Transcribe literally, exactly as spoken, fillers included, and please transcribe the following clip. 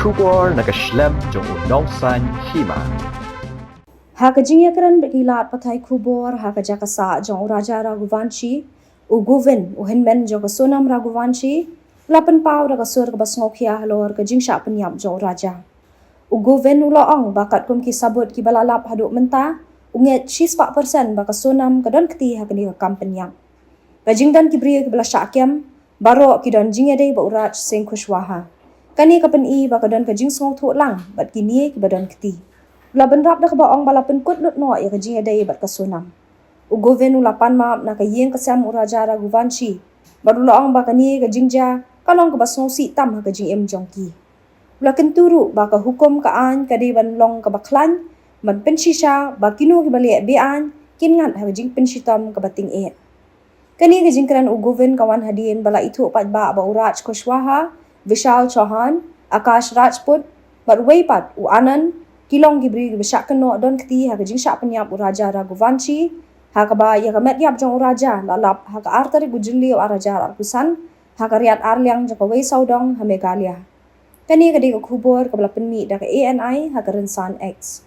khubor na ka shlem jong u nongsan hima. Ha ka jingïakren bad ki lad pathai khubor ha ka jaka sah jong u Raja Raghuvanshi, u Govind, u hynmen jong ka Sonam Raghuvanshi, u la pynpaw da ka sur kaba sngewkhia halor ka jingshah pynïap jong u Raja. U Govind u la ong ba katkum ki sabut kiba la lap haduh mynta, u ngeit shispah persen ba ka Sonam ka don kti ha kane ka kam pynïap. Ka jingdon ki briew kiba la shah kem, baroh ki don jingïadei bad u Raj Singh Kushwaha. Kane ka pyni ba ka don ka jingsngewthuh lang bad kine kiba don kti. U la bynrap da kaba ong ba la pynkut lut noh ïa ka jingïadei bad ka Sonam. U Govind u la pan map na ka ïing ka sem u Raja Raghuvanshi, bad u la ong ba kane ka jingjia ka long kaba sngewsih tam ha ka jingim jong ki. U la kyntu ruh ba ka hukum ka aiñ ka dei ban long kaba khlaiñ, ban pynshisha ba kino kiba leh be-aiñ kin ngat ha ka jingpynshitom kaba tyngeh. Kane ka jingkren u Govind ka wan hadien ba la ithuh paidbah ba u Raj Kushwaha, Vishal Chauhan, Akash Rajput, bad uwei pat u Anand, ki long ki briew kiba shah kynnoh don kti ha ka jingshah pynïap u Raja Raghuvanshi, ha kaba ïa ka met ïap jong u Raja la lap ha ka ar tarik u Jylliew ar hajar arphew san, ha ka riat arliang jong ka Wei Sawdong ha Meghalaya. Kane ka dei ka khubor kaba la pynmih da ka A N I ha ka rynsan X.